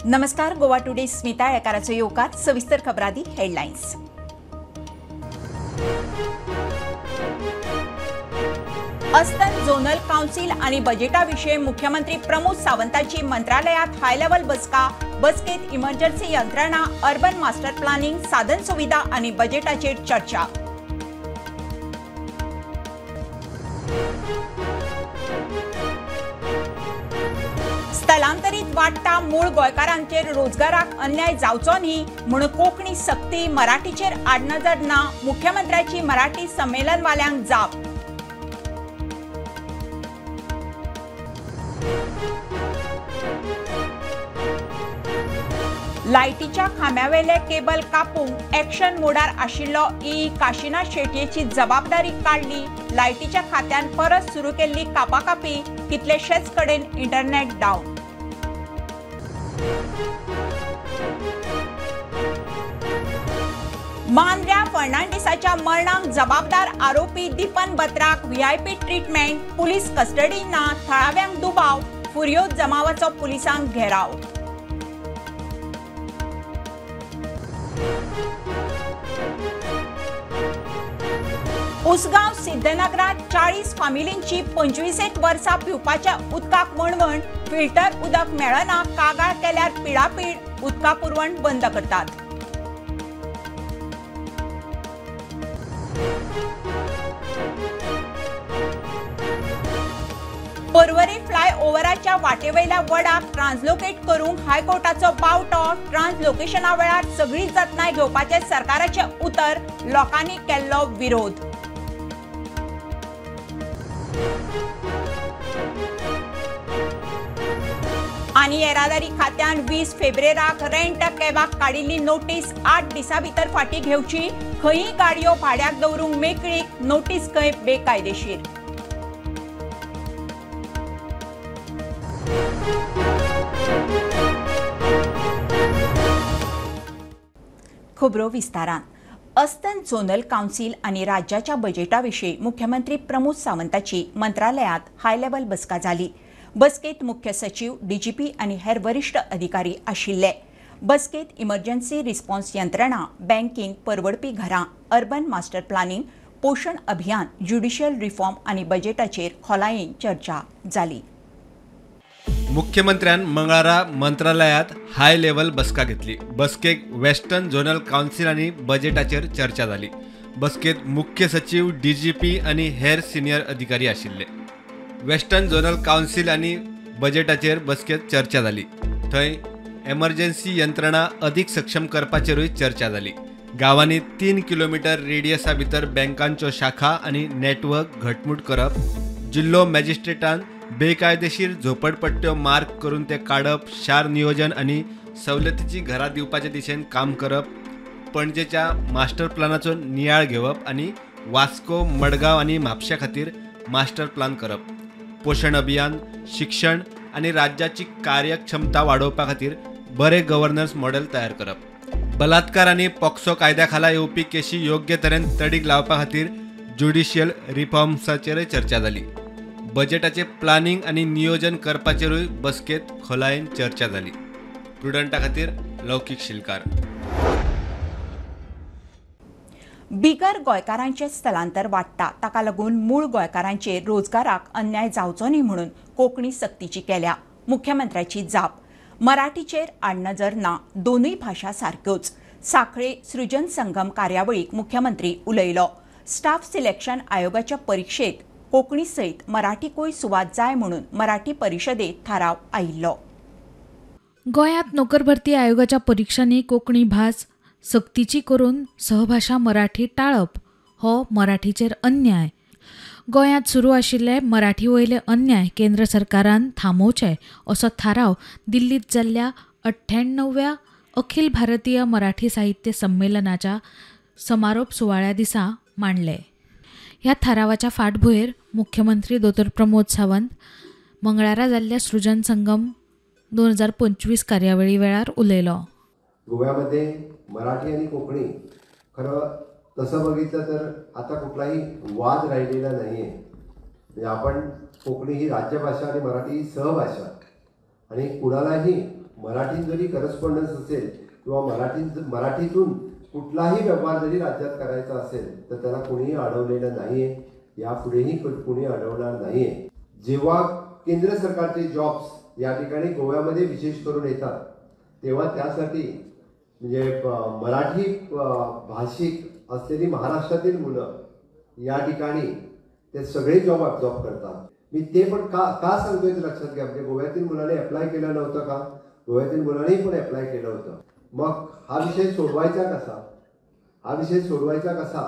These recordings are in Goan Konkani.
नमस्कार, गोवा टुडे स्मिता येकाराचो येवकार. सविस्तर खबरादी हेडलायन्स. अस्तंत झोनल काउन्सिल आणि बजेटाविषयी मुख्यमंत्री प्रमोद सावंताची मंत्रालयात हाय लेव्हल बसका. बसकेत इमर्जन्सी यंत्रणा, अर्बन मास्टर प्लानिंग, साधन सुविधा आणि बजेटाचेर चर्चा. स्थलांतरीत वाडटा मूळ गोंयकारांचेर रोजगाराक अन्याय जावचो न्ही म्हूण कोंकणी सक्ती, मराठीचेर आडनदर ना, मुख्यमंत्र्याची मराठी संमेलनवाल्यांक जाप. लायटीच्या खांब्यावेले केबल कापूंक ऍक्शन मोडार आशिल्लो ई काशिनाथ शेटयेची जबाबदारी काडली. लायटीच्या खात्यान परत सुरू केल्ली कापाकापी, कितलेशेच कडेन इंटरनेट डावन. मांद्र्या फर्नांडीसाच्या मरणाक जबाबदार आरोपी दीपन बत्राक व्हीआयपी ट्रिटमेंट, पुलीस कस्टडी ना, थळाव्यांक दुबाव, फुर्योज जमावाचो पुलिसांक घेराव. उसगांव सिद्धनगरात 40 फामिलींची 25 वर्सां पिवपाच्या उदकाक वणवण, फिल्टर उदक मेळना, कागाळ केल्यार पिडापीड, उदका पुरवण बंद करतात. पर्वरी फ्लायओव्हराच्या वाटेवयल्या वडाक ट्रान्सलोकेट करूंक हायकोर्टाचो बावटो. ट्रान्सलोकेशना वेळार सगळी जतनाय घेवपाचें सरकाराचें उतर, लोकांनी केल्लो विरोध. आनी येरादारी खात्यान 20 फेब्रेराक रेंट कॅबाक काडिल्ली नोटीस 8 दिसां भितर फाटीं घेवची. खंयी गाडयो भाड्याक दवरूंक मेकळीक, नोटीस खंय बेकायदेशीर. खबरो विस्तारान. अस्तंत झोनल काउन्सिल आनी राज्याच्या बजेटा विशीं मुख्यमंत्री प्रमोद सावंताची मंत्रालयांत हाय लेव्हल बसका जाली. बसकेत मुख्य सचिव, डीजीपी आनी हेर वरिश्ठ अधिकारी आशिल्ले. बसकेत इमर्जन्सी रिस्पॉन्स यंत्रणा, बँकिंग, परवडपी घरां, अर्बन मास्टर प्लानिंग, पोशण अभियान, ज्युडिशियल रिफॉर्म आनी बजेटाचेर खोलायेन चर्चा जाली. मुख्यमंत्र्यान मंगळारा मंत्रालयात हाय लेव्हल बसका घेतली. बसकेक वेस्टर्न झोनल काउन्सिल आनी बजेटाचेर चर्चा जाली. बसकेत मुख्य सचिव, डीजीपी आनी हेर सिनियर अधिकारी आशिल्ले. वेस्टर्न झोनल काउन्सिल आनी बजेटाचेर बसकेत चर्चा जाली. थंय एमर्जन्सी यंत्रणा अधिक सक्षम करपाचेरूय चर्चा जाली. गांवांनी 3 किलोमिटर रेडियसा भितर बँकांच्यो शाखा आनी नेटवर्क घटमूट करप, जिल्लो मॅजिस्ट्रेटान बेकायदेशीर झोपडपट्ट्यो मार्क करून ते काडप, शार नियोजन आनी सवलतीची घरां दिवपाचे दिशेन काम करप, पणजेच्या मास्टर प्लानाचो नियाळ घेवप आनी वास्को, मडगांव आनी म्हापशा खातीर मास्टर प्लान करप, पोशण अभियान, शिक्षण आनी राज्याची कार्यक्षमता वाडोवपा खातीर बरे गव्हर्नन्स मॉडेल तयार करप, बलात्कार आनी पॉक्सो कायद्या खाला येवपी केशी योग्य तरेन तडीक लावपा खातीर ज्युडिशियल रिफॉर्म्साचेरय चर्चा जाली. बजेटाचे प्लानिंग आनी नियोजन करपाचेरूय बसकेत खोलायेन चर्चा जाली. प्रुडंटा खातीर लौकीक शिलकार. बिगर गोंयकारांचें स्थलांतर वाडटा, ताका लागून मूळ गोंयकारांचेर रोजगाराक अन्याय जावचो न्ही म्हणून कोंकणी सक्तीची केल्या. मुख्यमंत्र्याची जाप. मराठीचेर आडनदर ना, दोनूय भाशा सारक्योच. सांखळे सृजन संगम कार्यावळीक मुख्यमंत्री उलयलो. स्टाफ सिलेक्शन आयोगाच्या परिक्षेत कोंकणी सयत मराठीकूय सुवात जाय म्हणून मराठी परिशदेत थाराव आयिल्लो. गोंयांत नोकर भरती आयोगाच्या परिक्षांनी कोंकणी भास सक्तीची करून सहभाशा मराठी टाळप हो मराठीचेर अन्याय. गोंयांत सुरू आशिल्ले मराठी वयले अन्याय केंद्र सरकारान थांबोवचे असो थाराव दिल्लीत जाल्ल्या 98व्या अखिल भारतीय मराठी साहित्य संमेलनाच्या समारोप सुवाळ्या दिसा मांडले. ह्या थारावाच्या फाटभुंयेर मुख्यमंत्री दोतोर प्रमोद सावंत मंगळारा जाल्ल्या सृजन संगम 2025 कार्यावळी वेळार उलयलो. गोव्यामध्ये मराठी आणि कोकणी खरं तसं बघितलं तर आता कुठलाही वाद राहिलेला नाही आहे. म्हणजे आपण कोकणी ही राज्यभाषा आणि मराठी ही सहभाषा आणि कुणालाही मराठीत जरी करस्पॉन्डन्स असेल किंवा मराठीतून कुठलाही व्यवहार जरी राज्यात करायचा असेल तर त्याला कोणीही अडवलेलं नाही आहे, यापुढेही कोणी अडवणार नाही आहे। जेव्हा केंद्र सरकारचे जॉब्स या ठिकाणी गोव्यामध्ये विशेष करून येतात तेव्हा त्यासाठी म्हणजे मराठी भाषिक असलेली महाराष्ट्रातील मुलं या ठिकाणी ते सगळे जॉब ॲब्झॉर्ब करतात। मी ते पण का का सांगतोय ते लक्षात घ्या, म्हणजे गोव्यातील मुलाने अप्लाय केलं नव्हतं का? गोव्यातील मुलांनी पण अप्लाय केलं होतं। मग हा विषय सोडवायचा कसा? हा विषय सोडवायचा कसा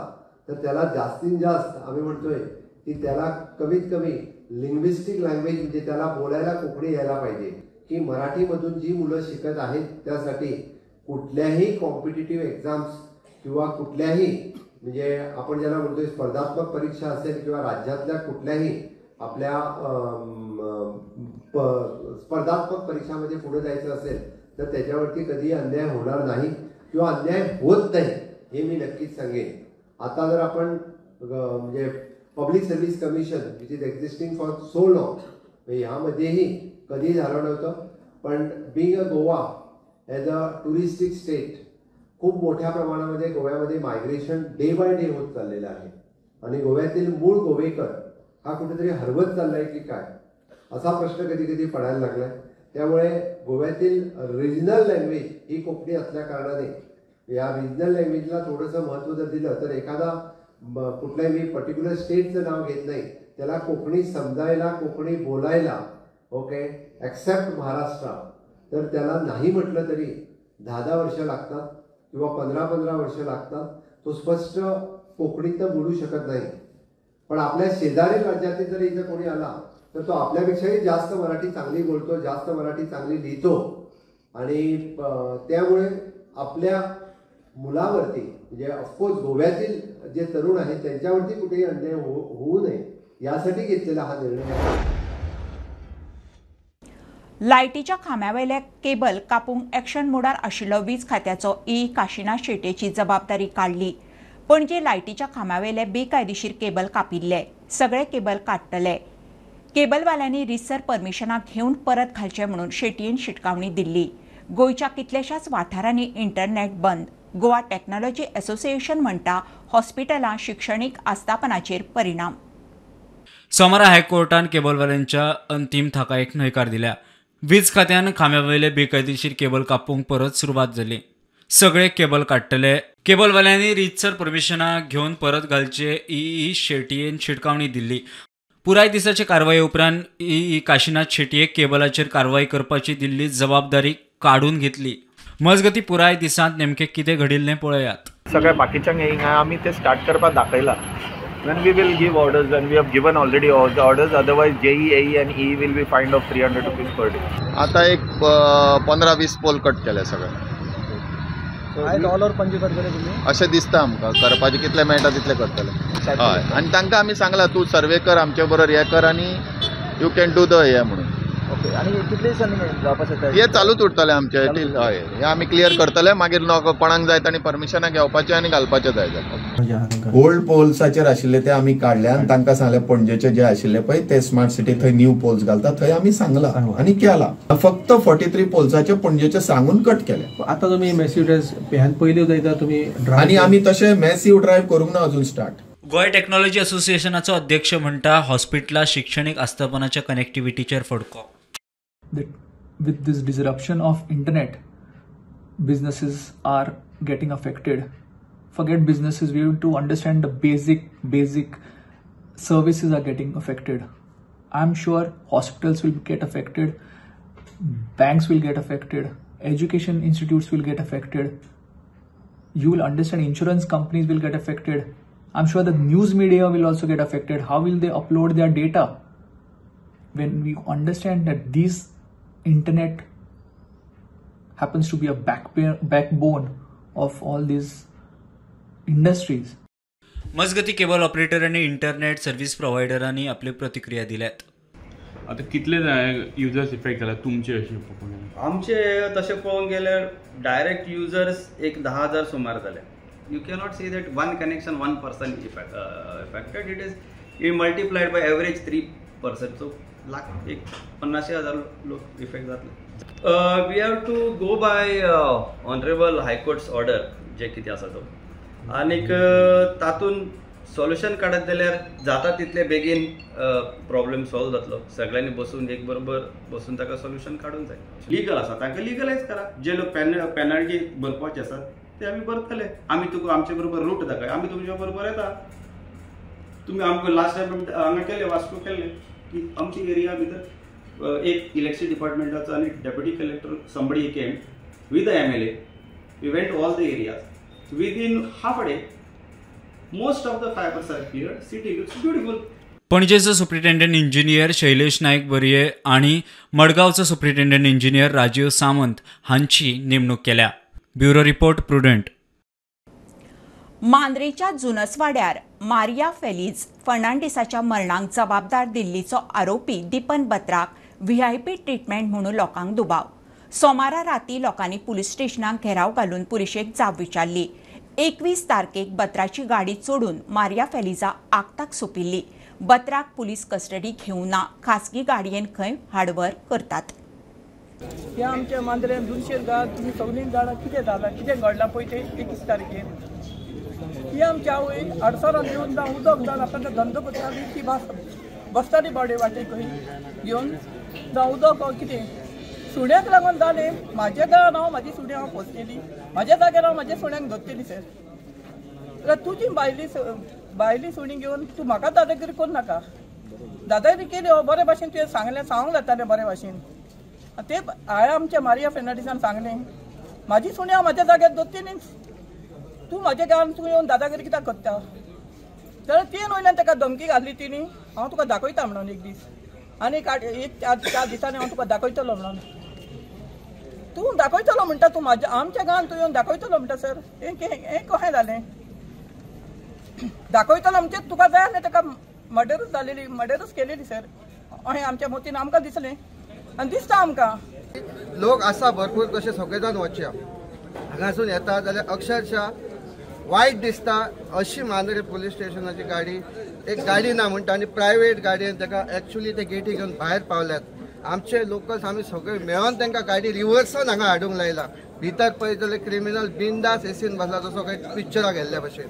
तर त्याला जास्तीत जास्त आम्ही म्हणतोय की त्याला कमीत कमी लिंग्विस्टिक लँग्वेज म्हणजे त्याला बोलायला कोकणी यायला पाहिजे की मराठीमधून जी मुलं शिकत आहेत त्यासाठी कुठल्याही कॉम्पिटेटिव्ह एक्झाम्स किंवा कुठल्याही म्हणजे आपण ज्याला म्हणतोय स्पर्धात्मक परीक्षा असेल किंवा राज्यातल्या कुठल्याही आपल्या स्पर्धात्मक परीक्षामध्ये पुढे जायचं असेल तर त्याच्यावरती कधी अन्याय होणार नाही किंवा अन्याय होत नाही हे मी नक्कीच सांगेन। आता जर आपण म्हणजे public service commission which is existing for so long ह्यामध्येही कधी झालं नव्हतं, पण being a Goa as a touristic state खूप मोठ्या प्रमाणामध्ये गोव्यामध्ये मायग्रेशन डे बाय डे होत चाललेलं आहे आणि गोव्यातील मूळ गोवेकर हा कुठेतरी हरवत चालला आहे की काय असा प्रश्न कधी कधी पडायला लागला आहे। त्यामुळे गोव्यातील रिजनल लँग्वेज ही कोकणी असल्या कारणाने या रिजनल लँग्वेजला थोडंसं महत्त्व जर दिलं तर एखादा कुठल्याही मी पर्टिक्युलर स्टेटचं नाव घेत नाही त्याला कोकणी समजायला, कोकणी बोलायला, ओके ॲक्सेप्ट महाराष्ट्र, तर त्याला नाही म्हटलं तरी 10-10 वर्ष लागतात किंवा 15-15 वर्ष लागतात, तो स्पष्ट कोकणीत तर बोलू शकत नाही। पण आपल्या शेजारी राज्यातील जर इथं कोणी आला तर तो आपल्यापेक्षाही जास्त मराठी चांगली बोलतो, जास्त मराठी चांगली लिहितो आणि त्यामुळे आपल्या मुलावरती म्हणजे ऑफकोर्स गोव्यातील जे तरुण आहेत त्यांच्यावरती कुठेही अन्याय होऊ नये यासाठी घेतलेला हा निर्णय आहे। लायटीच्या खांब्यावेले केबल कापूंक ॲक्शन मोडार आशिल्लो वीज खात्याचो ई काशीनाथ शेट्येची जबाबदारी काडली। पणजे लायटीच्या खांब्यावेले बेकायदेशीर केबल कापिल्ले, सगळे केबल काडटले, केबलवाल्यांनी रिसर परमिशनाक घेवन परत घालचे म्हणून शेट्येन शिटकावणी दिल्ली। गोंयच्या कितल्याशाच वाठारांनी इंटरनेट बंद। गोवा टेक्नॉलॉजी असोसिएशन म्हणटा हॉस्पिटलां शिक्षणीक आस्थापनाचेर परिणाम। सोमारा हायकोर्टान केबलवाल्यांच्या अंतीम थाकायेक न्हयकार दिल्या। वीज खात्यान खांब्यावयले बेकायदेशीर केबल कापूंक परत सुरवात जाली। सगळे केबल काडटले, केबलवाल्यांनी रितसर परमिशनां घेवन परत घालचे ई शेट्येन शिटकावणी दिल्ली। पुराय दिसाचे कारवाये उपरांत ई काशीनाथ शेट्येक केबलाचेर कारवाय करपाची दिल्ली जबाबदारी काडून घेतली। मजगती पुराय दिसांत नेमके कितें घडिल्लें पळयात। सगळ्या बाकीच्यांक हिंगा आमी ते स्टार्ट करपाक दाखयला। When we will give orders, when we have given already all the orders, otherwise JE, AE and E will be fined of 300 rupees per day. आता एक 15-20 पोल कट केले सगळे। ऑल ओवर पणजी करतले तुमी? अशें दिसता आमकां करपाचें, कितले मेळटा तितले करतले। हय, आनी तांकां आमी सांगलां तूं सर्वे कर आमचे बरोबर हें कर आनी you can do the हें म्हणून। ओके, आनी कितले दिसांनी जावपाक शकता? हें चालूच उरतलें आमचें, हय, हें आमी क्लियर करतले। मागीर कोणाक जाय तांणी परमिशनां घेवपाचें आनी घालपाचें जाय जाल्यार। ओल्ड पोल्साचेर आशिल्ले ते आमी काडले आनी तांकां सांगलें पणजेचे जे आशिल्ले पळय ते स्मार्ट सिटी थंय न्यू पोल्स घालता थंय आमी सांगलां आनी केलां। फक्त 43 पोल्साचे पणजेचे सांगून कट केले। आतां तुमी मॅसिव ड्रायव्ह ह्यान पयलीं जायता तुमी? आनी आमी तशें मॅसिव ड्रायव्ह करूंक ना अजून स्टार्ट। गोंय टेक्नॉलॉजी असोसिएशनाचो अध्यक्ष म्हणटा हॉस्पिटलां शिक्षणीक आस्थापनाच्या कनेक्टिव्हिटीचेर फडको। With this disruption of internet, businesses are getting affected. Forget businesses, we need to understand the basic services are getting affected. I'm sure hospitals will get affected, banks will get affected, education institutes will get affected. You will understand insurance companies will get affected. I'm sure the news media will also get affected. How will they upload their data? When we understand that this internet happens to be a backbone of all these industries. मजगती केबल ऑपरेटर आणि इंटरनेट सर्व्हिस प्रोव्हायडरांनी आपली प्रतिक्रिया दिल्यात। आता कितले युजर्स इफेक्ट जाला तुमचे अशे पळोवंक? आमचे तशें पळोवंक गेल्यार डायरेक्ट युजर्स एक 10,000 सुमार जाले. You cannot see that one connection one person affected. It is multiplied by average 3%. So lakh एक 50,000 लोक इफेक्ट जातले. We have to go by honourable high court's order जे कितें आसा तो, आनीक तातूंत सोल्युशन काडत जाल्यार जाता तितले बेगीन प्रॉब्लेम सॉल्व जातलो. सगळ्यांनी बसून एक बरोबर बसून ताका सोल्युशन काडूंक जाय. लिगल आसा तांकां लिगलायज करा, जे लोक पेनल्टी भरपाचे आसात ते आमी भरतले. आमी तुका आमचे बरोबर रूट दाखय, आमी तुमच्या बरोबर येता. तुमी आमकां लास्ट टायम हांगा केले वास्को केल्ले की आमची एरिया भितर एक इलेक्शन डिपार्टमेंटाचो आनी deputy collector somebody came with the MLA. We went all the areas within half a day. Most of the fibers are cleared. City looks beautiful. पणजेचो superintendent engineer Shailesh Naik Barye आनी मडगांवचो सुप्रिटेंडंट इंजिनियर राजीव सामंत हांची नेमणूक केल्या. Bureau report, Prudent. मांद्रेच्या जुनसवाड्यार मारिया फेलिज फर्नांडीसाच्या मरणाक जबाबदार दिल्लीचो आरोपी दीपन बत्राक व्हीआयपी ट्रिटमेंट म्हणून लोकांक दुबाव. सोमारा राती लोकांनी पुलीस स्टेशनाक घेराव घालून पुलिशेक जाब विचारली. 21 तारखेक बत्राची गाडी चोडून मारिया फेलिजा आक्ताक सोंपिल्ली. बत्राक पुलीस कस्टडी घेवना ना, खासगी गाडयेन खंय हाडवर करतात. हे आमच्या मांद्रे दुसरे गांव तुमी सगळीं जाणां कितें जालां कितें घडलां पळय तें 21 तारखेर ही आमची आवय अडसरान येवन जावं उदक जावन आपलो धंदो करताली ती बसताली बॉडे वाटे खंय घेवन जावं उदक कितें सुण्याक लागून जालें. म्हाज्या गांवान हांव म्हाजी सुण्या हांव पोसतली, म्हाज्या जाग्यार हांव म्हाज्या सुण्यांक धरतली सर. जाल्यार तुजी भायली सुणी घेवन तूं म्हाका दादागिरी करूं नाका. दादागिरी केली हो बरे भाशेन तुवें सांगलें, सांगूंक जातालें बरे भाशेन. ते हांवें आमच्या मारिया फेर्नांडीसान सांगलें म्हाजी सुणी हांव म्हाज्या जाग्यार दवरतलीच, तूं म्हाज्या गांवान तूं येवन दादागिरी कित्याक करता. जाल्यार तेन वयल्यान ताका धमकी घातली तिणी, हांव तुका दाखयता म्हणून एक दीस आनी एक 4 दिसांनी हांव तुका दाखयतलो म्हणून. तूं दाखयतलो म्हणटा, तूं म्हाज्या आमच्या गांवान तूं येवन दाखयतलो म्हणटा सर. हें कशें जालें? दाखयतलो म्हणजे तुका जाय आसलें ताका मर्डरूच जालेली, मर्डरूच केलेली सर. अशें आमच्या मतीन आमकां दिसलें आनी दिसता आमकां. लोक आसा भरपूर कशे सगळे जाण वचया हांगासून येता जाल्यार अक्षरशः वायट दिसता. अशी मांद्रे पुलीस स्टेशनाची गाडी एक गाडी ना म्हणटा आनी प्रायवेट गाडयेन ताका एक्चुली ते गेटी घेवन भायर पावल्यात. आमचे लोकल्स आमी सगळे मेळोन तांकां गाडी रिवर्सान हांगा हाडूंक लायला. भितर पळयत जाल्यार क्रिमिनल बिंदास एसीन बसला जसो काही पिक्चराक गेल्ल्या भशेन.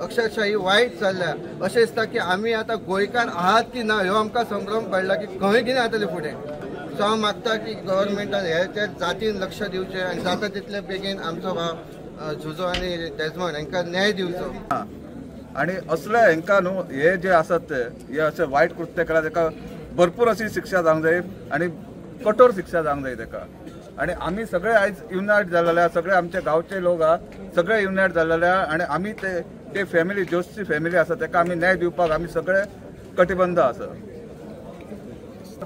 अक्षरशः ही वायट चल्ल्या. अशें दिसता की आमी आतां गोंयकार आहात की ना ह्यो आमकां संभ्रम पडला की खंय कितें जातलें फुडें. सो हांव मागता की गव्हर्मेंटान हे त्या जातीन लक्ष दिवचें आनी जाता तितले बेगीन आमचो भाव झुजो आनी डेजमंड हांकां न्याय दिवचो. आनी असले हांकां न्हू हे जे आसात ते हे अशे वायट कृत्य केला ताका भरपूर अशी शिक्षा जावंक जाय आनी कठोर शिक्षा जावंक जाय ताका. आनी आमी सगळे आयज युनायट जाल्ले, सगळे आमचे गांवचे लोक आहा सगळे युनायट जाल्ले आनी आमी ते फॅमिली जोसची फॅमिली आसा ताका आमी न्याय दिवपाक आमी सगळे कटिबंद आसा.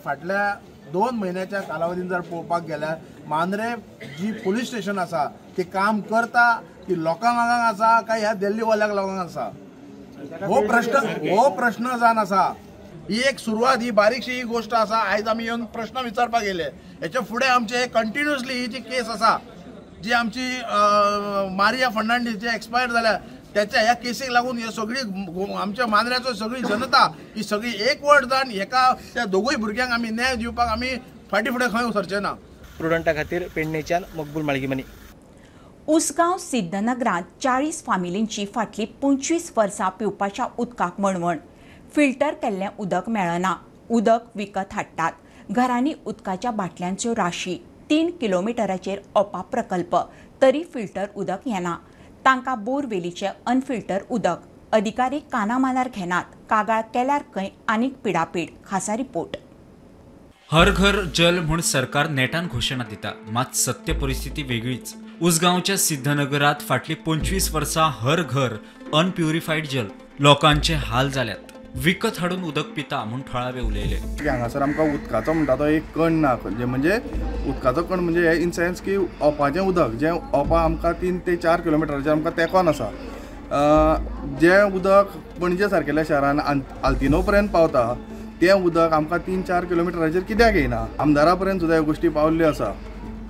फाटल्या 2 म्हयन्याच्या कालावधीन जर पळोवपाक गेल्यार मांद्रे जी पुलीस स्टेशन आसा ती काम करता ती लोकांक हांगा आसा काय ह्या दिल्लीवाल्याक लोकांक आसा हो प्रश्न जावन आसा. ही एक सुरवात, ही बारीकशी ही गोष्ट आसा. आयज आमी येवन प्रश्न विचारपाक येयले. हेच्या फुडें आमचे कंटिन्युअसली ही जी केस आसा जी आमची मारिया फर्नांडीस जी एक्सपायर जाल्या त्याच्या ह्या केसीक लागून हे सगळी आमच्या मांद्र्याचो सगळी जनता ही सगळी एकवट जावन हेका त्या दोगूय भुरग्यांक आमी न्याय दिवपाक आमी फाटीं फुडें खंय सरचे ना. प्रुडंटा खातीर पेडणेच्यान मकबूल माळगीमनी. उसगांव सिद्धनगरांत 40 फामिलींची फाटली 25 वर्सां पिवपाच्या उदकाक वणवण. फिल्टर केल्लें उदक मेळना, उदक विकत हाडटात. घरांनी उदकाच्या बाटल्यांच्यो राशी. 3 किलोमिटराचेर ओपा प्रकल्प, तरी फिल्टर उदक येना. तांकां बोरवेलीचें अनफिल्टर उदक. अधिकारी कानामानार घेनात. कागाळ केल्यार खंय आनीक पिडापीड. खासा रिपोर्ट. हर घर जल म्हूण सरकार नेटान घोशणा दिता, मात सत्य परिस्थिती वेगळीच. उसगांवच्या सिद्धनगरात फाटली 25 वर्सां हर घर अनप्युरिफायड जल, लोकांचे हाल जाल्यात. विकत हाडून उदक पिता म्हूण थळावे उलयले. हांगासर आमकां उदकाचो म्हणटा तो एक कण ना, म्हणजे उदकाचो कण म्हणजे हे इन सेन्स की ओपाचें उदक जें ओपा आमकां 3 ते 4 किलोमिटराचेर आमकां तेंकोन आसा, जें उदक पणजे सारकेल्या शहरान आल्तिनो पर्यंत पावता तें उदक आमकां 3-4 किलोमिटराचेर कित्याक येयना. आमदारा पर्यंत सुद्दां ह्यो गोश्टी पावल्ल्यो आसा.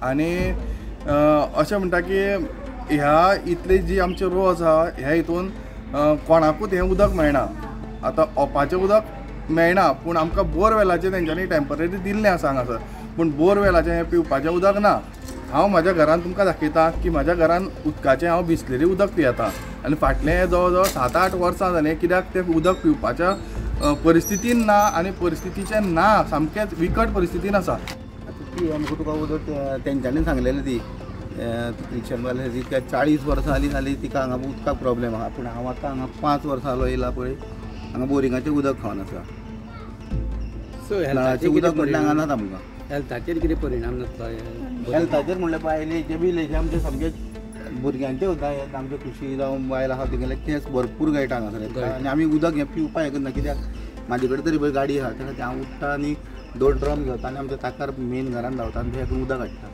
आनी अशें म्हणटा की ह्या इतली जी आमची रो आसा ह्या हितून कोणाकूच हें उदक मेळना. आतां ओपाचें उदक मेळना, पूण आमकां बोरवेलाचें तेंच्यांनी टेम्पररी दिल्लें आसा हांगासर, पूण बोरवेलाचें हें पिवपाचें उदक ना. हांव म्हाज्या घरान तुमकां दाखयता की म्हाज्या घरान उदकाचें हांव बिसलेरी उदक पियेता आनी फाटलें जवळ जवळ 7-8 वर्सां जालें, कित्याक तें उदक पिवपाच्या परिस्थितीन ना आनी परिस्थितीचें ना, सामकेंच विकट परिस्थितीन आसा. आतां ती आमकां तुका उदक तेंच्यांनी सांगलेलें ती रिक्षावाले ती 40 वर्सां जालीं जाली तिका हांगा उदकाक प्रॉब्लेम आहा, पूण हांव आतां हांगा 5 वर्सां जालो येयला पळय हांगा बोरिंगाचें उदक खावन आसा. नळाचें उदक म्हटल्यार हांगा नात आमकां. हेल्थाचेर कितें परिणाम जातलो? हेल्थाचेर म्हणल्यार बायलेचे बिलेचे आमचे सामके भुरग्यांचे सुद्दां आमचे खुशी जावं बायल आसा तेगेले केंस भरपूर गळटा हांगासर आनी आमी उदक हें पिवपाक हें करना, कित्याक म्हाजे कडेन तरी पळय गाडी आसा त्या खातीर हांव उठ्ठा आनी 2 ड्रम घेता आनी आमच्या ताकार मेन घरान धांवता आनी थंय उदक हाडटा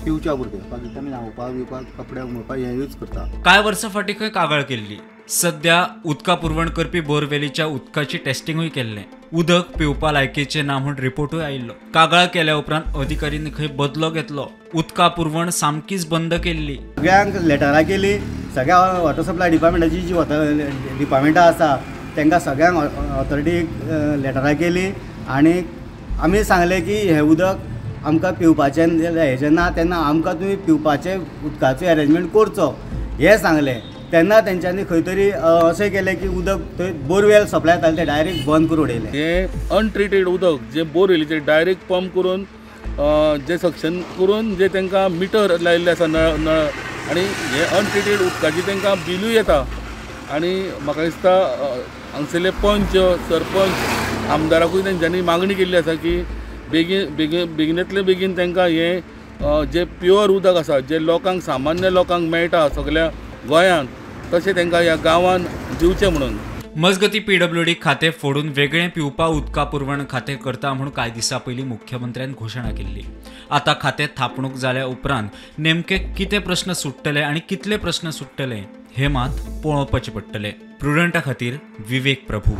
पिवच्या पुरतें, बाकी आमी न्हांवपाक बिवपाक कपड्याक म्हणपाक हें यूज करता. कांय वर्सां फाटीं खंय कागाळ केल्ली. सध्या उदका पुरवण करपी बोरवेलीच्या उदकाची टेस्टिंगूय केल्लें. उदक पिवपा लायकीचें ना म्हूण रिपोर्टूय आयिल्लो. कागाळ केल्या उपरांत अधिकाऱ्यांनी खंय बदलो घेतलो. उदका पुरवण सामकीच बंद केल्ली. सगळ्यांक लेटरां केली, सगळ्या वॉटर सप्लाय डिपार्टमेंटाची जी डिपार्टमेंटां आसा तांकां सगळ्यांक ऑथॉरिटीक लेटरां केली आनी आमी सांगलें की हें उदक आमकां पिवपाचें हेजें ना, तेन्ना आमकां तुमी पिवपाचें उदकाचो एरेंजमेंट करचो हें सांगलें. तेन्ना तेंच्यांनी खंय तरी अशें केलें की उदक थंय बोरवेल सप्लाय जातालें तें डायरेक्ट बंद करून उडयलें. हें अनट्रिटेड उदक जें बोरवेलीचें डायरेक्ट पंप करून जें सक्शन करून जें तांकां मिटर लायिल्लें आसा नळ नळ आनी हें अनट्रिटेड उदकाचें तांकां बिलूय येता. आनी म्हाका दिसता हांगसरले पंच सरपंच आमदाराकूय तेंच्यांनी मागणी केल्ली आसा की बेगीन बेगीन बेगिनांतले बेगीन तांकां हें जें प्युअर उदक आसा जें लोकांक सामान्य लोकांक मेळटा सगळ्या गोंयांत तशें तांकां ह्या गांवांत दिवचें म्हणून. मजगती पीडब्ल्यूडी खातें फोडून वेगळें पिवपा उदका पुरवण खातें करता म्हूण कांय दिसां पयलीं मुख्यमंत्र्यान घोशणा केल्ली. आतां खातें थापणूक जाल्या उपरांत नेमके कितें प्रश्न सुट्टले आनी कितले प्रश्न सुट्टले हे मात पळोवपाचें पडटलें. प्रुडंटा खातीर विवेक प्रभू.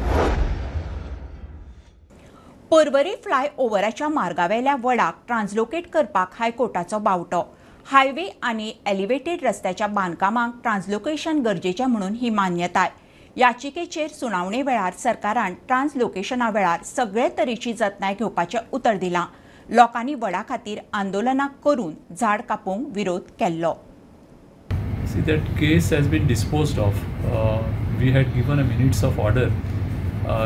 पर्वरी फ्लायओव्हराच्या मार्गावेल्या वडाक ट्रान्सलोकेट करपाक हायकोर्टाचो बावटो. हायवे आनी एलिवेटेड रस्त्याच्या बांदकामाक ट्रान्सलोकेशन गरजेचें म्हणून ही मान्यताय. याचिकेचेर सुनावणे वेळार सरकारान ट्रान्सलोकेशना वेळार सगळे तरेची जतनाय घेवपाचें उतर दिलां. लोकांनी वडा खातीर आंदोलनां करून झाड कापूंक विरोध केल्लो. See, that case has been disposed of. We had given a minutes of order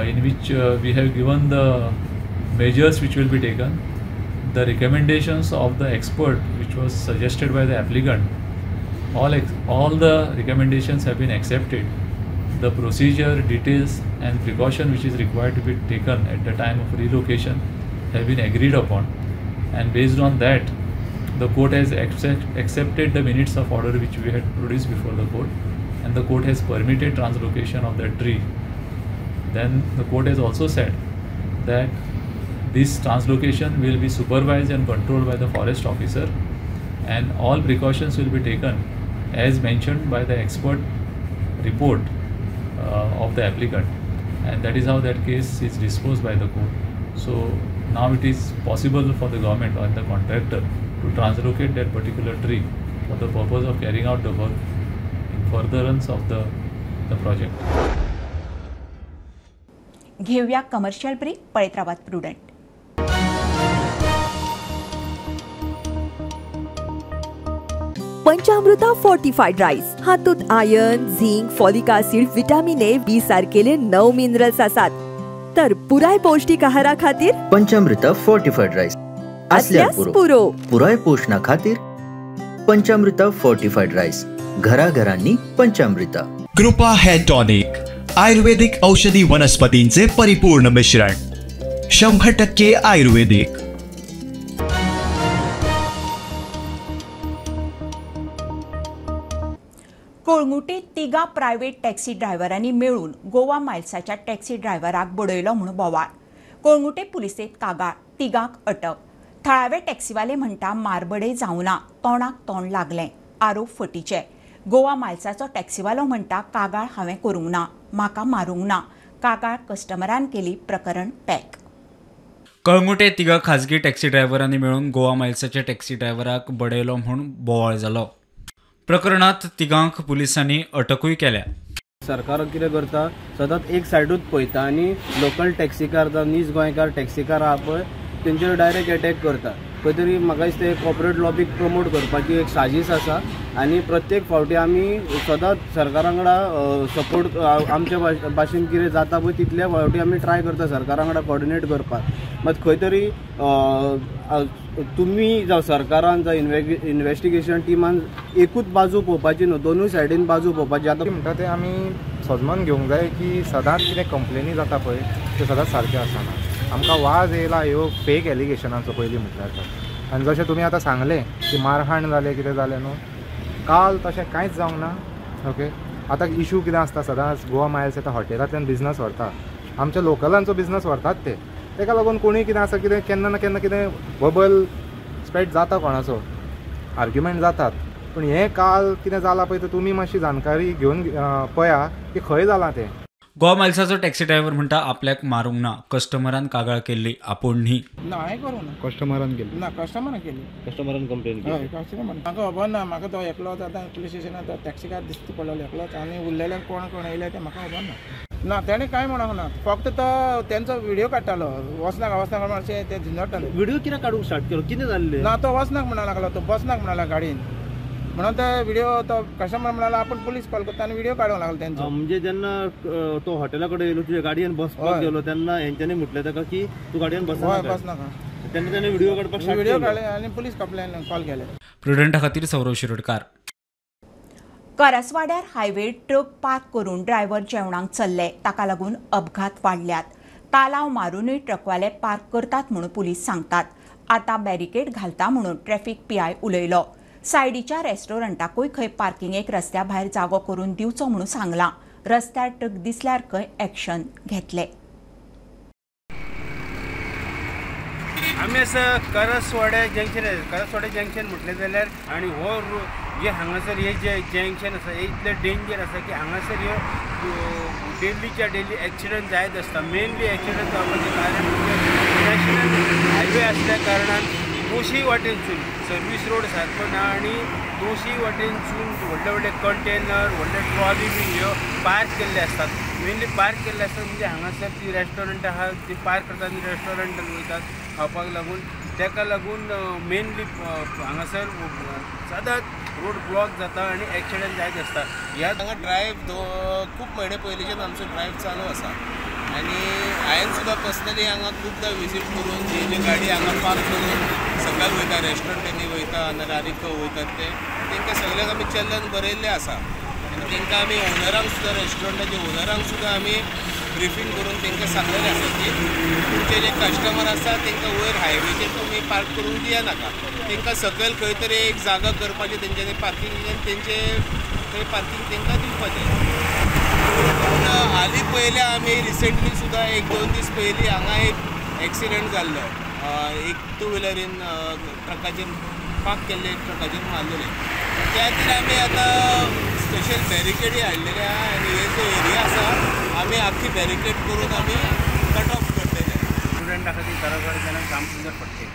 in which we have given the measures which will be taken, the recommendations of the expert which was suggested by the applicant. All the recommendations have been accepted. The procedure, details and precaution which is required to be taken at the time of relocation have been agreed upon, and based on that the court has accepted the minutes of order which we had produced before the court, and the court has permitted translocation of that tree. Then the court has also said that this translocation will be supervised and controlled by the forest officer, and all precautions will be taken as mentioned by the expert report of the applicant, and that is how that case is disposed by the court. So now it is possible for the government or the contractor to translocate that particular tree for the purpose of carrying out the work in furtherance of the project. घेऊया कमर्शियल ब्रेक. पळयत रावात प्रुडंट. पंचामृता फोर्टिफाईड राईस हातूंत iron, zinc, folic acid, vitamin A, B सारकेले 9 minerals आसात. तर पुराय पौष्टिक आहारा खातीर पंचामृता फोर्टिफाईड राईस असल्यार पुरो. पुराय पोषणा खातीर पंचामृता फोर्टिफाईड राईस घराघरांनी पंचामृता. कृपा हेअर टॉनिक आयुर्वेदिक औषधी वनस्पतींचे परिपूर्ण मिश्रण, 100% आयुर्वेदिक. कोळंगुटे तिगा प्रायव्हेट टॅक्सी ड्रायव्हरांनी मेळून गोवा मायल्साच्या टॅक्सी ड्रायव्हराक बडयलो म्हूण बोवाळ. कोळंगुटे पुलिसेंत कागाळ, तिगांक अटक. थळावे टॅक्सीवाले म्हणटा मारबडय जावना, तोंडाक तोंड लागलें, आरोप फटीचे. गोवा मायल्साचो टॅक्सीवालो म्हणटा कागाळ हांवें करूंक ना, म्हाका मारूंक ना, कागाळ कस्टमरान केली, प्रकरण पॅक. कळंगुटे तिगा खाजगी टॅक्सी ड्रायव्हरांनी मेळून गोवा मायल्साच्या टॅक्सी ड्रायव्हराक बडयलो म्हूण बोवाळ जालो. प्रकरणात तिगांक पुलिसांनी अटकूय केल्या. सरकार कितें करता, सदांच एक सायडूच पळयता आनी लोकल टॅक्सीकार जावं नीज गोंयकार टॅक्सीकार आहा पळय तेंचेर डायरेक्ट एटॅक करता. खंय तरी म्हाका दिसता कॉर्पोरेट लॉबीक प्रमोट करपाची एक साजीश आसा आनी प्रत्येक फावटी आमी सदांच सरकारा वांगडा सपोर्ट आमच्या भाशेन कितें जाता पळय तितल्या फावटी आमी ट्राय करता सरकारा वांगडा कॉर्डिनेट करपाक. मात खंय तरी तुमी जावं सरकारान जावं इन्वेस्टिगेशन टिमान एकूच बाजू पळोवपाची न्हू, दोनूय सायडीन बाजू पळोवपाची. आतां म्हणटा तें आमी सजमान घेवंक जाय की सदांच कितें कंप्लेनी जाता पळय त्यो सदांच सारक्यो आसना. आमकां वाज येयला ह्यो फेक एलिगेशनाचो पयलीं म्हटल्यार तर. आनी जशें तुमी आतां सांगलें की मारहाण जालें कितें जालें न्हू, काल तशें कांयच जावंक ना. ओके, आतां इशू कितें आसता, सदांच गोवा मायल्स येता हॉटेलांतल्यान बिजनस व्हरता, आमच्या लोकलांचो बिजनस व्हरतात ते, तेका लागून कोणूय कितें आसा कितें केन्ना ना केन्ना कितें बबल स्प्रेड जाता, कोणाचो आर्ग्युमेंट जातात. पूण हें काल कितें जालां पळय तें तुमी मातशी जानकारी घेवन पळया की खंय जालां तें. गोवा मायल्साचो टॅक्सी ड्रायव्हर म्हणटा आपल्याक मारूंक ना, कस्टमरान कागाळ केल्ली, आपूण न्ही. ना, हांवें करूं ना. कस्टमरान केली ना, कस्टमरान केली, कस्टमरान कंप्लेन केली. हय, कस्टमरान. म्हाका खबर ना, म्हाका तो एकलोच आतां पुलीस स्टेशनार तो टॅक्सीकार दिसता पडलेलो एकलोच आनी उरलेले कोण कोण येयले ते म्हाका खबर ना. ना, तेणें कांय म्हणूंक ना, फक्त तो तेंचो व्हिडियो काडटालो, वचनाका वचनाका मातशें ते झिंजटाले. व्हिडियो कित्याक काडूंक स्टार्ट केलो, कितें जाल्लें? ना, तो वचनाक म्हणा लागलो, तो बसनाक म्हणा गाडयेन, म्हणून ते व्हिडिओ तो कस्टमर म्हणाला आपण पुलीस कॉल करता आनी व्हिडिओ काडूंक लागलो तेंचो. म्हणजे जेन्ना तो हॉटेला कडेन येयलो, तुज्या गाडयेन बसपाक गेलो तेन्ना हेंच्यांनी म्हटलें ताका की तूं गाडयेन बसनाका, बसनाका, तेन्ना तेणें व्हिडिओ काडपाक स्टार्ट व्हिडिओ काडले आनी पुलीस कंप्लेन कॉल केले. प्रुडंटा खातीर सौरव शिरोडकार. करसवाड्यार हायवे ट्रक पार्क करून ड्रायव्हर जेवणाक चल्ले, ताका लागून अपघात वाडल्यात. तालाव मारुनूय ट्रकवाले पार्क करतात म्हणून पुलीस सांगतात. आतां बॅरिकेड घालता म्हणून ट्रॅफिक पीआय उलयलो. सायडीच्या रेस्टॉरंटाकूय खंय पार्किंगेक रस्त्या भायर जागो करून दिवचो म्हणून सांगलां. रस्त्यार ट्रक दिसल्यार खंय एक्शन घेतले. आमी आसा करसवाडे जंक्शन, करसवाडे जंक्शन म्हटलें जाल्यार आनी हो जे हांगासर हे जे जंक्शन आसा हे इतलें डेंजर आसा की हांगासर ह्यो डेलीच्या डेली एक्सिडंट जायत आसता. मेनली एक्सिडंट जावपाचें कारण म्हणजे नॅशनल हायवे आसल्या कारणान दोशीय वाटेनसून सर्वीस रोड सारको ना आनी दोशीय वाटेनसून व्हडले व्हडले कंटेनर, व्हडले ट्रॉली बी ह्यो पार्क केल्ले आसतात. मेनली पार्क केल्ले आसतात म्हणजे हांगासर ती रेस्टॉरंट आहा ती पार्क करतात आनी रेस्टॉरंटान वयतात खावपाक लागून. ताका लागून मेनली हांगासर सदांच रोड ब्लॉक जाता आनी एक्सिडंट जायत आसता. ह्या हांगा ड्रायव्ह खूब म्हयने पयलींच्यान आमचो ड्रायव्ह चालू आसा आनी हांवें सुद्दां पर्सनली हांगा खुबदां विजीट करून जी जी गाडी हांगा पार्क करून सकयल वयता, रेस्टॉरंटांनी वयता नाल्यार आनी खंय वयतात ते तांकां सगळ्यांक आमी चलन बरयल्लें आसा आनी तांकां आमी ओनरांक सुद्दां, रेस्टॉरंटाचे ओनरांक सुद्दां आमी ब्रिफींग करून तांकां सांगलेलें आसा की तुमचे जे कस्टमर आसा तांकां वयर हायवेचेर तुमी पार्क करूंक दिनाका, तांकां सकयल खंय तरी एक जागा करपाची तेंच्यांनी पार्किंग, तेंचे थंय पार्किंग तांकां दिवपाचें. पूण हालीं पयलें आमी रिसेंटली सुद्दां एक दोन दीस पयलीं हांगा एक एक्सिडंट जाल्लो, एक टू व्हिलरीन ट्रकाचेर पार्क केल्ले ट्रकाचेर मारलेले. त्या खातीर आमी आतां स्पेशल बॅरिकेडी हाडलेले आहा आनी हे जो एरिया आसा आमी आख्खी बॅरिकेड करून आमी कट ऑफ करतले. स्टुडंटा खातीर करसवाड्याच्यान सामकें फटके.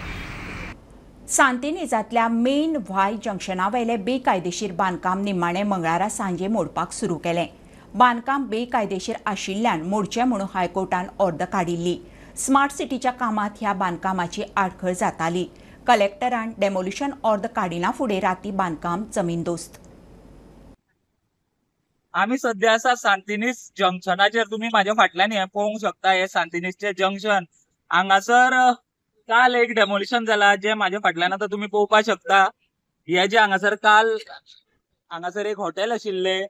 सांतिनेजांतल्या मेन व्हाय जंक्शना वयलें बेकायदेशीर बांदकाम निमाणें मंगळारा सांजे मोडपाक सुरू केलें. बांदकाम बेकायदेशीर आशिल्ल्यान मोडचें म्हणून हायकोर्टान ऑर्द काडिल्ली. स्मार्ट सिटीच्या कामांत ह्या बांदकामाची आडखळ जाताली. कलेक्टरान डेमोलिशन ऑर्द काडिना फुडें राती बांदकाम जमीनदोस्त. आमी सद्या आसा सांतिनेज जंक्शनाचेर. तुमी म्हाज्या फाटल्यान हें पळोवंक शकता, हें सांतिनेजचें जंक्शन. हांगासर काल एक डेमोलिशन जाला जें म्हाज्या फाटल्यान आतां तुमी पळोवपाक शकता. हे जे हांगासर काल हांगासर एक हॉटेल आशिल्लें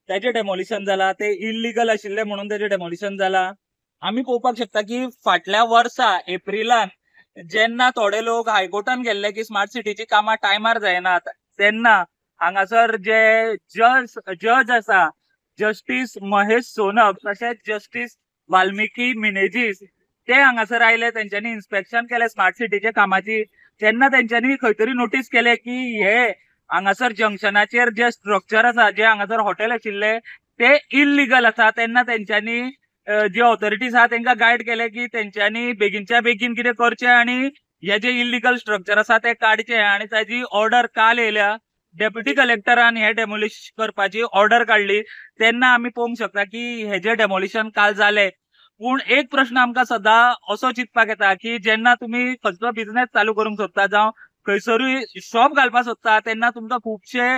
तेजें डेमोलिशन जाला, ते इल्लिगल आशिल्लें म्हणून तेजें डेमोलिशन जाला. आमी पळोवपाक शकता की फाटल्या वर्सा एप्रिलान जेन्ना थोडे लोक हायकोर्टान गेल्ले की स्मार्ट सिटीची कामां टायमार जायनात तेन्ना हांगासर जे जज आसा जस्टीस महेश सोनक तशेंच जस्टीस वाल्मिकी मिनेजीस ते हांगासर आयले, तेंच्यांनी इन्स्पेक्शन केलें स्मार्ट सिटीच्या कामाची. तेन्ना तेंच्यांनी खंय तरी नोटीस केलें की हे हांगासर जंक्शनाचेर जे स्ट्रक्चर आसा, जे हांगासर हॉटेल आशिल्ले ते इल्लिगल आसा. तेन्ना तेंच्यांनी जे ऑथॉरिटीज आहा तेंकां गायड केलें की तेंच्यांनी बेगीनच्या बेगीन कितें करचें आनी हे जे इल्लिगल स्ट्रक्चर आसा ते काडचें आनी ताजी ऑर्डर काल येयल्या. डेप्युटी कलेक्टरान हे डेमोलिश करपाची ऑर्डर काडली तेन्ना आमी पळोवंक शकता की हेजे डेमोलिशन काल जाले. पूण एक प्रश्न आमकां सदां असो चिंतपाक येता की जेन्ना तुमी खंयचो बिझनेस चालू करूंक सोदता जावं खंयसरूय शॉप घालपाक सोदता तेन्ना तुमकां खुबशे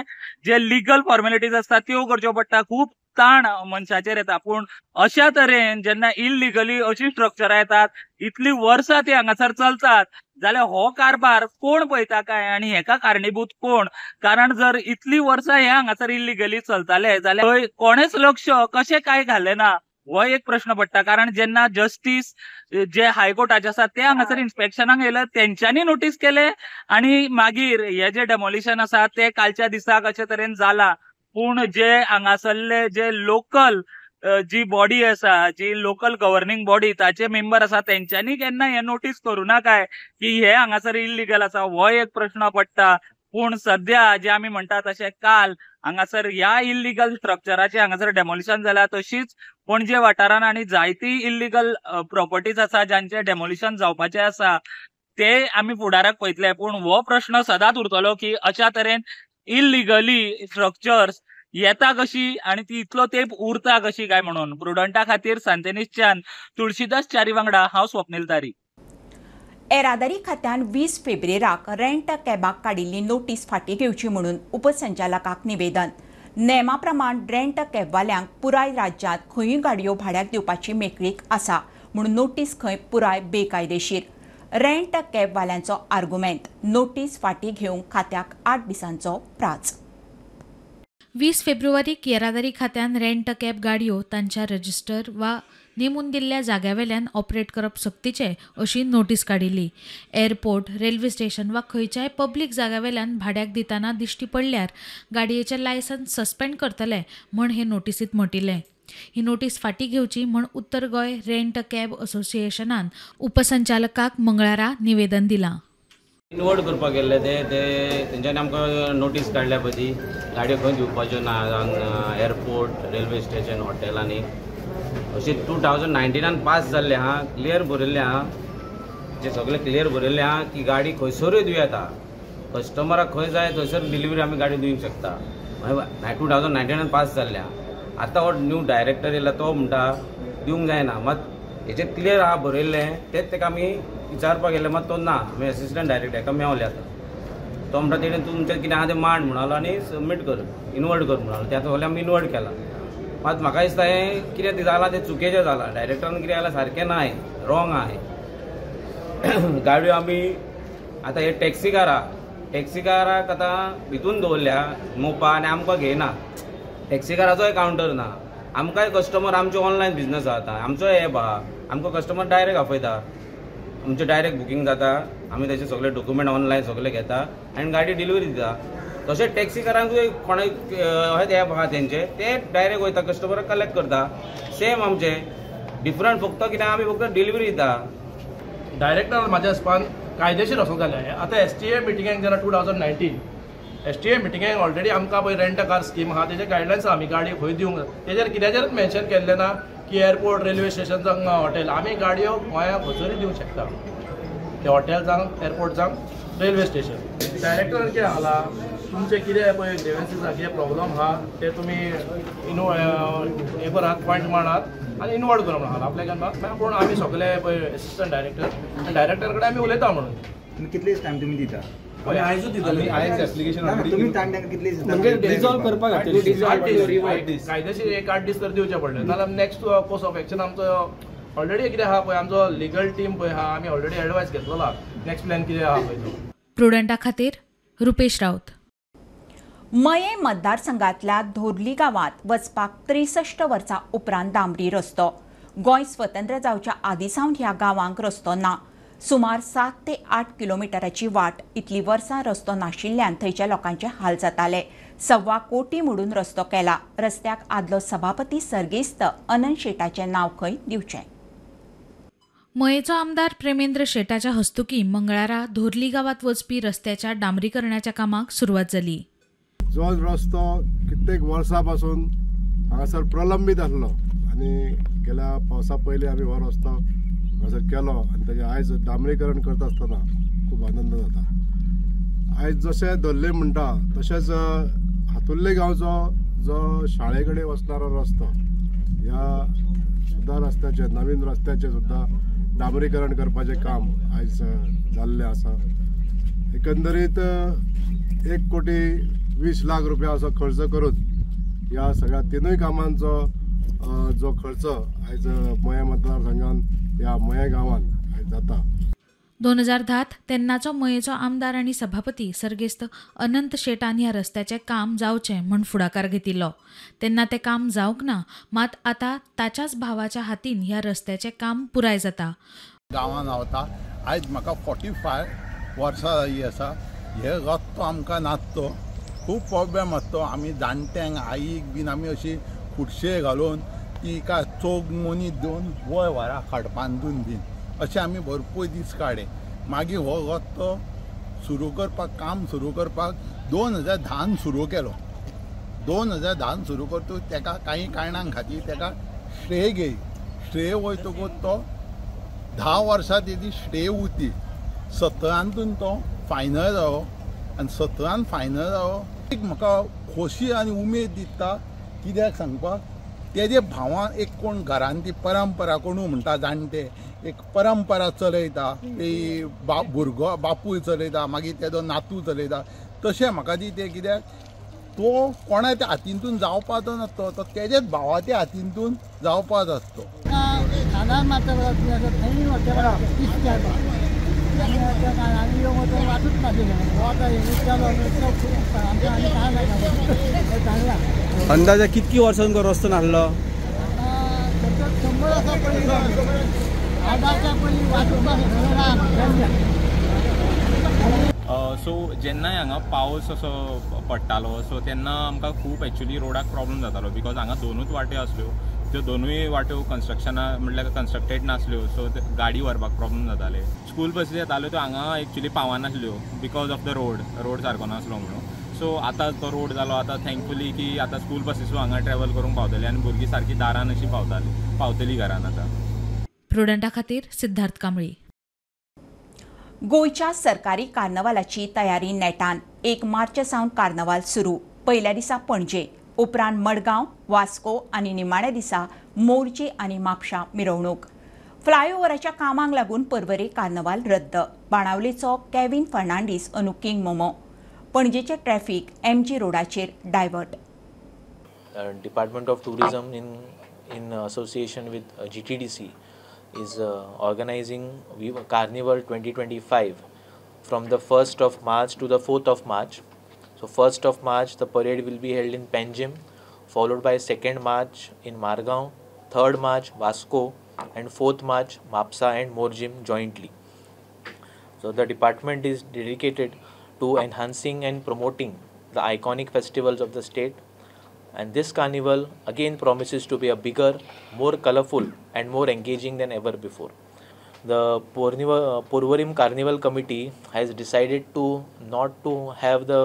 जे लिगल फॉर्मेलिटीज आसता त्यो करच्यो पडटा, खूब ताण मनशाचेर येता. पूण अशा तरेन जेन्ना इलिगली अशी स्ट्रक्चरां येतात, इतली वर्सां ती हांगासर चलतात जाल्यार हो कारभार कोण पळयता काय आनी हेका कारणीभूत कोण? कारण जर इतली वर्सां हे हांगासर इलिगली चलताले जाल्यार कोणेच लक्ष कशें काय घालें ना हो एक प्रश्न पडटा. कारण जेन्ना जस्टीस जे हायकोर्टाचे आसा ते हांगासर इन्स्पेक्शनाक येयले तेंच्यांनी नोटीस केले आनी मागीर हे जे डेमोलिशन आसा ते कालच्या दिसाक अशे तरेन जाला. पूण जे हांगासरले जे लोकल जी बॉडी आसा, जी लोकल गव्हर्निंग बॉडी ताचे मेंबर आसा तेंच्यांनी केन्ना हे नोटीस करूं ना काय की हे हांगासर इलिगल आसा, हो एक प्रश्न पडटा. पूण सद्या जे आमी म्हणटा तशें काल हांगासर ह्या इलिगल स्ट्रक्चराचे हांगासर डेमोलिशन जाला, तशीच पणजे वाठारान आनी जायती इलिगल प्रॉपर्टीज आसा जांचे डेमोलिशन जावपाचे आसा ते आमी फुडाराक पळयतले. पूण हो प्रश्न सदांच उरतलो की अशा तरेन इलिगली स्ट्रक्चर्स येता कशी आनी ती इतलो तेंप उरता कशी काय म्हणून. प्रुडंटा खातीर सांतेनिसच्यान तुळशीदास च्यारी वांगडा हांव स्वप्नील तारी. येरादारी खात्यान 20 फेब्रुवाराक रेंट कॅबाक काडिल्ली नोटीस फाटीं घेवची म्हणून उपसंचालकाक निवेदन. नेमा प्रमाण रेंट कॅबवाल्यांक पुराय राज्यांत खंयूय गाडयो भाड्याक दिवपाची मेकळीक आसा म्हूण नोटीस खंय पुराय बेकायदेशीर. रेंट कॅबवाल्यांचो आर्गुमेंट, नोटीस फाटीं घेवंक खात्याक 8 दिसांचो प्राच. 20 फेब्रुवारीक येरादारी खात्यान रेंट कॅब गाडयो तांच्या रजिस्टर वा नेमून दिल्ल्या जाग्यावेल्यान ऑपरेट करप सक्तीचें अशी नोटीस काडिल्ली. एअरपोर्ट, रेल्वे स्टेशन वा खंयच्याय पब्लीक जाग्यावेल्यान भाड्याक दितना दिश्टी पडल्यार गाडयेचें लायसन्स सस्पेंड करतले म्हण हे नोटीसींत म्हटिल्लें. ही नोटीस फाटीं घेवची म्हण उत्तर गोंय रेंट कॅब असोसिएशनान उपसंचालकाक मंगळारा निवेदन दिलां. इनवर्ड करपाक गेल्ले ते तेंच्यांनी आमकां नोटीस काडल्या पळय ती गाडयो खंय दिवपाच्यो ना, एअरपोर्ट, रेल्वे स्टेशन, हॉटेलांनी अशें 2019 पास जाल्लें आहा, क्लियर बरयल्लें आहा, जे सगळें क्लियर बरयल्लें आहा की गाडी खंयसरूय दिवं येता, कस्टमराक खंय जाय थंयसर डिलिव्हरी आमी गाडी दिवंक शकता. 2019 पास जाल्लें आहा. आतां हो न्यू डायरेक्टर येयला तो म्हणटा दिवंक जायना, मात हेजें क्लियर आहा बरयल्लें तेंच ताका आमी विचारपाक गेले, मात तो ना. आमी एसिस्टंट डायरेक्टर हेका मेवले आतां, तो म्हणटा तेणें तुमचें कितें आहा तें मांड म्हणालो आनी सबमीट कर, इनवर्ड कर म्हणालो. ते आतां सगळें आमी इनवर्ड केलां. मात म्हाका दिसता हें कितें जालां तें चुकीचें जालां, डायरेक्टरान कितें जालां सारकें ना, हें रॉंग आहा हें. गाडयो आमी आतां हे टॅक्सीकाराक आतां भितून दवरल्या मोपा आनी आमकां घेयना, टॅक्सीकाराचोय कावंटर ना, आमकांय कस्टमर, आमचो ऑनलायन बिजनस आहा आतां, आमचोय एप आहा, आमकां कस्टमर डायरेक्ट आपयता, आमचें डायरेक्ट बुकींग जाता, आमी तेचे सगळे डॉक्युमेंट ऑनलायन सगळे घेता आनी गाडी डिलिव्हरी दिता. तशें टॅक्सीकारांकूय कोणाक एप आहा तेंचे, ते डायरेक्ट वयता कस्टमराक कलेक्ट करता. सेम आमचे डिफरंट फक्त कितें आमी फक्त डिलिव्हरी दिता. डायरेक्टर म्हाज्या हिसपान कायदेशीर वचूंक जाय. आतां एसटीए मिटिंगेक जेन्ना 2019 एसटीए मिटिंगेक ऑलरेडी आमकां पळय रेंट कार स्कीम आहा तेजे गायडलायन्स आमी गाडी खंय दिवंक तेजेर कित्याचेरूच मेन्शन केल्लें ना की एअरपोर्ट, रेल्वे स्टेशन जावं हॉटेल, आमी गाडयो गोंयांत खंयसरूय दिवंक शकता, ते हॉटेल जावं, एअरपोर्ट जावं, रेल्वे स्टेशन. डायरेक्टरान कितें सांगलां, तुमचें कितें पळय ग्रिवन्सीस आहा, कितें प्रॉब्लम आहा ते तुमी हे करात, पॉयंट मांडात आनी इनवर्ड करा म्हणून आपल्या मागीर पूण आमी सगळे पळय एसिस्टंट डायरेक्टर आनी डायरेक्टर कडेन आमी उलयता म्हणून. कितले टायम तुमी दिता? कायदेशीर एक 8 दीस तर दिवचे पडले, नाजाल्यार नेक्स्ट कोर्स ऑफ एक्शन आमचो ऑलरेडी कितें आहा पळय, आमचो लिगल टीम पळय आहा, आमी ऑलरेडी एडवायस घेतलो नेक्स्ट प्लॅन कितें आहा पळय तो. प्रुडंटा खातीर रुपेश राऊत. मये मतदारसंघातल्या धोर्ली गांवांत वचपाक 63 वर्सां उपरांत डांबरी रस्तो. गोंय स्वतंत्र जावच्या आदीं सावन ह्या गांवांक रस्तो ना. सुमार 7 ते 8 किलोमिटराची वाट. इतली वर्सां रस्तो नाशिल्ल्यान थंयच्या लोकांचे हाल जाताले. 1.25 कोटी म्हणून रस्तो केला. रस्त्याक आदलो सभापती सर्गेस्त अनंत शेटाचें नांव खंय दिवचें. मयेचो आमदार प्रेमेंद्र शेटाच्या हस्तुकी मंगळारा धोर्ली गांवांत वचपी रस्त्याच्या डांबरीकरणाच्या कामाक सुरवात जाली. जो रस्तो कित्येक वर्सां पासून हांगासर प्रलंबीत आसलो आनी गेल्या पावसा पयलीं आमी हो रस्तो हांगासर केलो आनी ताजें आयज डांबरीकरण करता आसतना खूब आनंद जाता. आयज जशें धरले म्हणटा तशेंच हातुर्ले गांवचो जो शाळे कडेन वचणारो रस्तो ह्या सुद्दां रस्त्याचें नवीन रस्त्याचें सुद्दां डांबरीकरण करपाचें काम आयज जाल्लें आसा. एकंदरीत 1,20,00,000 रुपया असो खर्च करून ह्या सगळ्या तिनूय कामांचो जो खर्च आयज मयें मतदारसंघान ह्या मयें गांवान आयज जाता. 2010 तेन्नाचो मयेचो आमदार आनी सभापती सर्गेस्त अनंत शेटान ह्या रस्त्याचें काम जावचें म्हूण फुडाकार घेतिल्लो. तेन्ना तें काम जावंक ना, मात आतां ताच्याच भावाच्या हातीन ह्या रस्त्याचें काम पुराय जाता. गांवान रावता आयज म्हाका 45 वर्सां जाल्ली आसा. हे रस्तो आमकां नासतो, खूब प्रॉब्लेम आसतो. आमी जाणट्यांक आईक बीन आमी अशी खुर्शे घालून तिका चोग मोनी दिवन वय व्हरा खाट बांदून बीन अशें आमी भरपूर दीस काडे. मागीर हो रस्तो सुरू करपाक काम सुरू करपाक 2010 सुरू केलो. 2010 सुरू करतकूच तेका कांय कारणां खातीर तेका स्टे घेय स्टे वयतकूच तो 10 वर्सां तेजी स्टे उरती. 17 तो फायनल जालो आनी 17 फायनल जालो. एक म्हाका खोशी आनी उमेद दिता कित्याक सांगपाक तेजे भावान एक कोण घरान ती परंपरा कोणू म्हणटा जाणटे एक परंपरा चलयता ती भुरगो बापूय चलयता मागीर तेजो नातू चलयता. तशें म्हाका दी तें कित्याक तो कोणाच्या हातींतून जावपाचो नासतो, तो तेजेच भावाच्या हातींतून जावपाचो आसतो. अंदाजे कितकी वर्सां तुमकां रस्तो नासलो? सो जेन्नाय हांगा पावस असो पडटालो सो तेन्ना आमकां खूब एक्चुली रोडाक प्रॉब्लम जातालो because हांगा दोनूच वाट्यो आसल्यो, त्यो दोनूय वाट्यो कन्स्ट्रक्शना म्हटल्यार कन्स्ट्रक्टेड नासल्यो. सो गाडी व्हरपाक प्रॉब्लम जाताले. स्कूल बसी येताल्यो त्यो हांगा actually पावनासल्यो because of the road, road सारको नासलो म्हणून. सो आतां तो रोड जालो, आतां थँकफुली की आतां स्कूल बसीसूय हांगा ट्रॅवल करूंक पावतली आनी भुरगीं सारकी दारान अशी पावतली घरान. आतां प्रुडंटा खातीर सिद्धार्थ कांबळी. गोंयच्या सरकारी कार्नवालाची तयारी नेटान. 1 मार्च सावन कार्नवाल सुरू. पयल्या दिसा पणजे, उपरांत मडगांव, वास्को आनी निमाण्या दिसा मोरजे आनी म्हापशा मिरवणूक. फ्लायओव्हराच्या कामांक लागून परवरे कार्नवाल रद्द. बाणावलेचो केविन फर्नांडीस अनु किंग मोमो. पणजेचे ट्रॅफिक एमजी रोडाचेर divert. Department of tourism in association with GTDC is organizing Carnival 2025 from the 1st of March to the 4th of March. So 1st of March the parade will be held in Panjim, followed by 2nd March in Margao, 3rd March Vasco and 4th March Mapsa and Morjim jointly. So the department is dedicated to enhancing and promoting the iconic festivals of the state, and this carnival again promises to be a bigger, more colorful and more engaging than ever before. The Porvorim Carnival Committee has decided to not to have the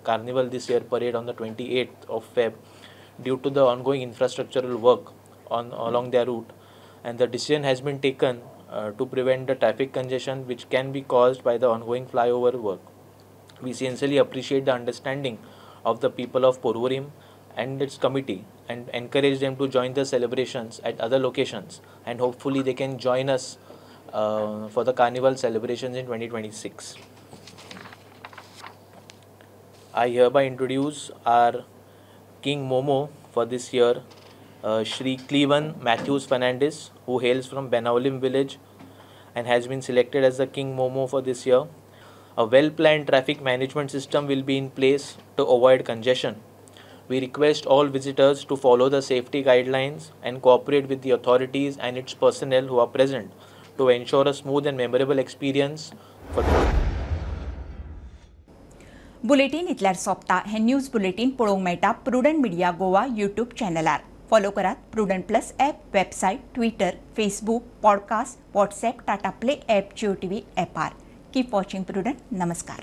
carnival this year parade on the 28th of Feb due to the ongoing infrastructural work on along their route, and the decision has been taken to prevent the traffic congestion which can be caused by the ongoing flyover work. We sincerely appreciate the understanding of the people of Porvorim and its committee and encourage them to join the celebrations at other locations, and hopefully they can join us for the carnival celebrations in 2026. I hereby introduce our King Momo for this year, Shri Cleven Matthews Fernandez, who hails from Benaulim village and has been selected as the King Momo for this year. A well-planned traffic management system will be in place to avoid congestion. We request all visitors to follow the safety guidelines and cooperate with the authorities and its personnel who are present to ensure a smooth and memorable experience for them. Bulletin इतल्यार सोंपता. हे न्यूज बुलेटीन पळोवंक मेळटा प्रुडंट मिडिया गोवा यूट्यूब चॅनलार. फॉलो करात Prudent plus app, website, Twitter, Facebook, podcast, WhatsApp, Tata play app, Jio TV ॲपार. Keep watching Prudent. नमस्कार.